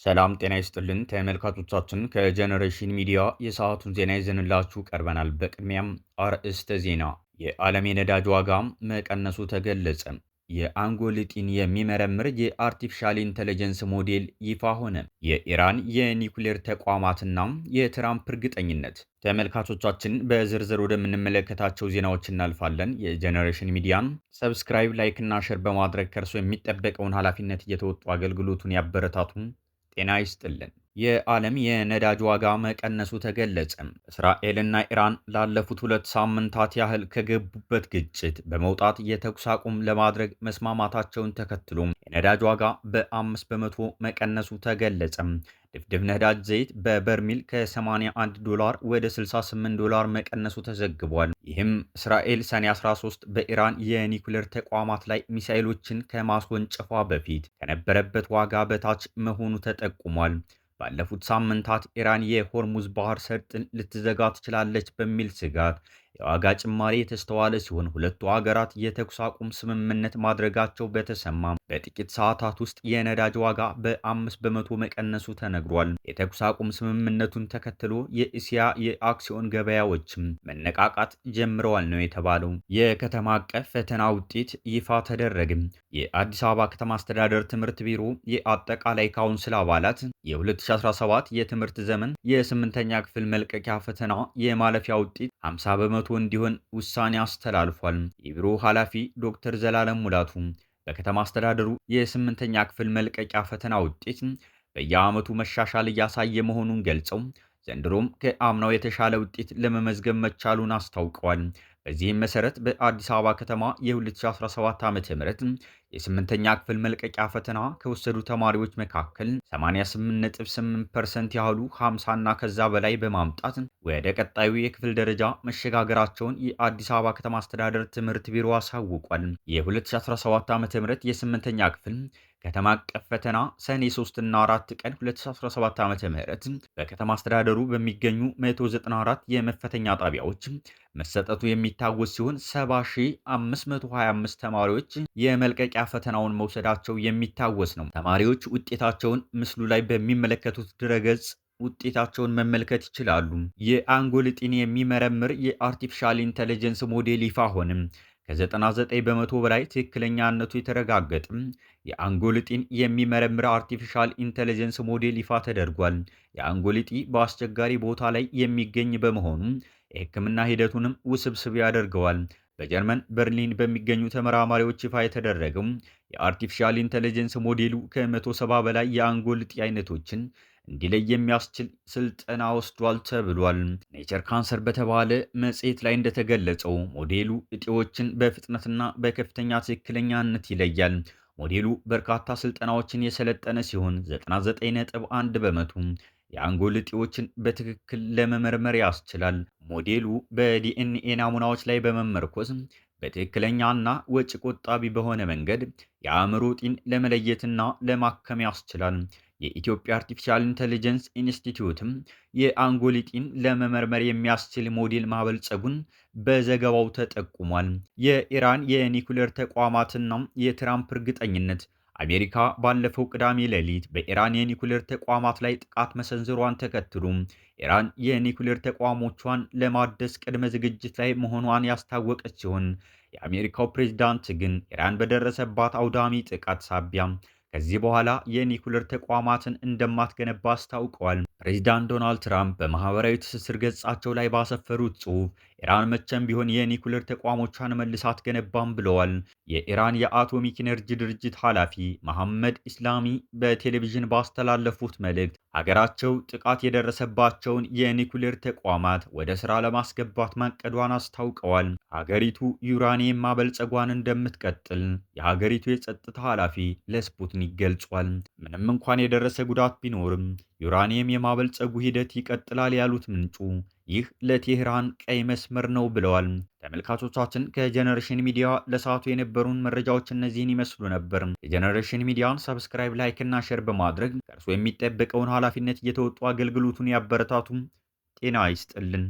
ሰላም ጤና ይስጥልን ተመልካቾቻችን፣ ከጀነሬሽን ሚዲያ የሰዓቱን ዜና ይዘንላችሁ ቀርበናል። በቅድሚያም አርዕስተ ዜና። የዓለም የነዳጅ ዋጋ መቀነሱ ተገለጸ። የአንጎል እጢን የሚመረምር የ artificial intelligence ሞዴል ይፋ ሆነ። የኢራን የኒውክሌር ተቋማትና የትራምፕ እርግጠኝነት። ተመልካቾቻችን፣ በዝርዝር ወደምንመለከታቸው ዜናዎች እናልፋለን። የጀነሬሽን ሚዲያን subscribe፣ like እና share በማድረግ ከእርሶ የሚጠበቀውን ኃላፊነት እየተወጡ አገልግሎቱን ያበረታቱ። ጤና ይስጥልን። የዓለም የነዳጅ ዋጋ መቀነሱ ተገለጸ። እስራኤልና ኢራን ላለፉት 2 ሳምንታት ያህል ከገቡበት ግጭት በመውጣት የተኩስ አቁም ለማድረግ መስማማታቸውን ተከትሎ የነዳጅ ዋጋ በ5% መቀነሱ ተገለጸ። ድፍድፍ ነዳጅ ዘይት በበርሚል ከ81 ዶላር ወደ 68 ዶላር መቀነሱ ተዘግቧል። ይህም እስራኤል ሰኔ 13 በኢራን የኒውክሌር ተቋማት ላይ ሚሳኤሎችን ከማስወንጨፏ በፊት ከነበረበት ዋጋ በታች መሆኑ ተጠቁሟል። ባለፉት ሳምንታት ኢራን የሆርሙዝ ባህር ሰርጥን ልትዘጋ ትችላለች በሚል ስጋት የዋጋ ጭማሪ የተስተዋለ ሲሆን፣ ሁለቱ ሀገራት የተኩስ አቁም ስምምነት ማድረጋቸው በተሰማ በጥቂት ሰዓታት ውስጥ የነዳጅ ዋጋ በ5% መቀነሱ ተነግሯል። የተኩስ አቁም ስምምነቱን ተከትሎ የእስያ የአክሲዮን ገበያዎችም መነቃቃት ጀምረዋል ነው የተባለው። የከተማ አቀፍ ፈተና ውጤት ይፋ ተደረገ። የአዲስ አበባ ከተማ አስተዳደር ትምህርት ቢሮ የአጠቃላይ ካውንስል አባላት የ2017 የትምህርት ዘመን የስምንተኛ ክፍል መልቀቂያ ፈተና የማለፊያ ውጤት 50% እንዲሆን ውሳኔ አስተላልፏል። የቢሮው ኃላፊ ዶክተር ዘላለም ሙላቱ በከተማ አስተዳደሩ የስምንተኛ ክፍል መልቀቂያ ፈተና ውጤት በየዓመቱ መሻሻል እያሳየ መሆኑን ገልጸው፣ ዘንድሮም ከአምናው የተሻለ ውጤት ለመመዝገብ መቻሉን አስታውቀዋል። በዚህም መሰረት በአዲስ አበባ ከተማ የ2017 ዓ ም የስምንተኛ ክፍል መልቀቂያ ፈተና ከወሰዱ ተማሪዎች መካከል 88.8% ያህሉ 50 እና ከዛ በላይ በማምጣት ወደ ቀጣዩ የክፍል ደረጃ መሸጋገራቸውን የአዲስ አበባ ከተማ አስተዳደር ትምህርት ቢሮ አሳውቋል። የ2017 ዓ ም የስምንተኛ ክፍል ከተማ አቀፍ ፈተና ሰኔ 3 እና 4 ቀን 2017 ዓ.ም በከተማ አስተዳደሩ በሚገኙ 194 የመፈተኛ ጣቢያዎች መሰጠቱ የሚታወስ ሲሆን፣ 70,525 ተማሪዎች የመልቀቂያ ፈተናውን መውሰዳቸው የሚታወስ ነው። ተማሪዎች ውጤታቸውን ምስሉ ላይ በሚመለከቱት ድረገጽ ውጤታቸውን መመልከት ይችላሉ። የአንጎል እጢን የሚመረምር የ artificial intelligence ሞዴል ይፋ ሆነ። ከ99% በላይ ትክክለኛነቱ የተረጋገጠ የአንጎል እጢን የሚመረምር artificial intelligence ሞዴል ይፋ ተደርጓል። የአንጎል እጢ በአስቸጋሪ ቦታ ላይ የሚገኝ በመሆኑ የሕክምና ሂደቱንም ውስብስብ ያደርገዋል። በጀርመን በርሊን በሚገኙ ተመራማሪዎች ይፋ የተደረገው የ artificial intelligence ሞዴሉ ከ170 በላይ የአንጎል እጢ አይነቶችን እንዲለይ የሚያስችል ስልጠና ወስዷል ተብሏል። Nature Cancer በተባለ መጽሔት ላይ እንደተገለጸው ሞዴሉ እጢዎችን በፍጥነትና በከፍተኛ ትክክለኛነት ይለያል። ሞዴሉ በርካታ ስልጠናዎችን የሰለጠነ ሲሆን፣ 99.1% የአንጎል እጢዎችን በትክክል ለመመርመር ያስችላል። ሞዴሉ በዲኤንኤ ናሙናዎች ላይ በመመርኮዝ በትክክለኛና ወጪ ቆጣቢ በሆነ መንገድ የአእምሮ እጢን ለመለየትና ለማከም ያስችላል። የኢትዮጵያ አርቲፊሻል ኢንተለጀንስ ኢንስቲትዩትም የአንጎል እጢን ለመመርመር የሚያስችል ሞዴል ማበልጸጉን በዘገባው ተጠቁሟል። የኢራን የኒኩሌር ተቋማትና የትራምፕ እርግጠኝነት። አሜሪካ ባለፈው ቅዳሜ ሌሊት በኢራን የኒኩሌር ተቋማት ላይ ጥቃት መሰንዘሯን ተከትሎ ኢራን የኒኩሌር ተቋሞቿን ለማደስ ቅድመ ዝግጅት ላይ መሆኗን ያስታወቀች ሲሆን፣ የአሜሪካው ፕሬዝዳንት ግን ኢራን በደረሰባት አውዳሚ ጥቃት ሳቢያ ከዚህ በኋላ የኒኩሌር ተቋማትን እንደማትገነባ አስታውቀዋል። ፕሬዚዳንት ዶናልድ ትራምፕ በማህበራዊ ትስስር ገጻቸው ላይ ባሰፈሩት ጽሑፍ ኢራን መቼም ቢሆን የኒኩሌር ተቋሞቿን መልሳ አትገነባም ብለዋል። የኢራን የአቶሚክ ኤነርጂ ድርጅት ኃላፊ መሐመድ ኢስላሚ በቴሌቪዥን ባስተላለፉት መልእክት ሀገራቸው ጥቃት የደረሰባቸውን የኒኩሌር ተቋማት ወደ ስራ ለማስገባት ማቀዷን አስታውቀዋል። ሀገሪቱ ዩራኒየም ማበልጸጓን እንደምትቀጥል የሀገሪቱ የጸጥታ ኃላፊ ለስፑትኒክ ገልጿል። ምንም እንኳን የደረሰ ጉዳት ቢኖርም ዩራኒየም የማበልጸጉ ሂደት ይቀጥላል ያሉት ምንጩ፣ ይህ ለቴህራን ቀይ መስመር ነው ብለዋል። ተመልካቾቻችን፣ ከጀነሬሽን ሚዲያ ለሰዓቱ የነበሩን መረጃዎች እነዚህን ይመስሉ ነበር። የጀነሬሽን ሚዲያን subscribe፣ like እና share በማድረግ ከእርሶ የሚጠበቀውን ኃላፊነት እየተወጡ አገልግሎቱን ያበረታቱም። ጤና ይስጥልን።